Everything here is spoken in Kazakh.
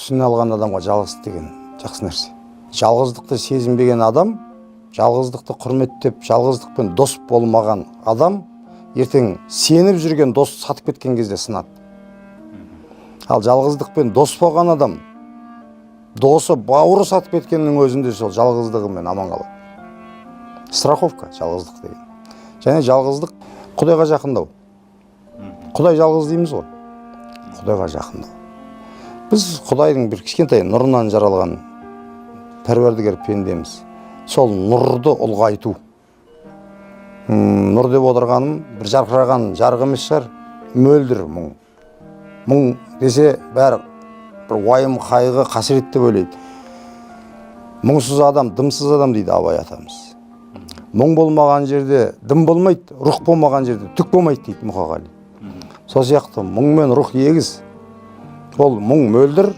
Түсіне алған адамға жалғыздық деген жақсы нәрсе. Жалғыздықты сезінбеген адам, жалғыздықты құрметтеп, жалғыздықпен дос болмаған адам ертең сеніп жүрген дос сатып кеткен кезде сынады. Ал жалғыздықпен дос болған адам досы, бауыры сатып кеткеннің өзінде сол жалғыздығымен аман қалады. Страховка жалғыздық деген. Және жалғыздық — құдайға жақындау. Құдай жалғыз дейміз ғой, құдайға жақындау. Біз құдайдың бір кішкентай нұрынан жаралған пәруардігер пендеміз. Сол нұрды ұлғайту. Нұр деп отырғаным бір жарқыраған жарық емес шығар, мөлдір мұң. Мұң десе, бәрі бір уайым, қайғы, қасірет деп ойлайды. Мұңсыз адам — дымсыз адам дейді Абай атамыз. Мұң болмаған жерде дым болмайды, рух болмаған жерде түк болмайды дейді Мұқағали. Сол сияқты мұң мен рух егіз. Ол мұң мөлдір.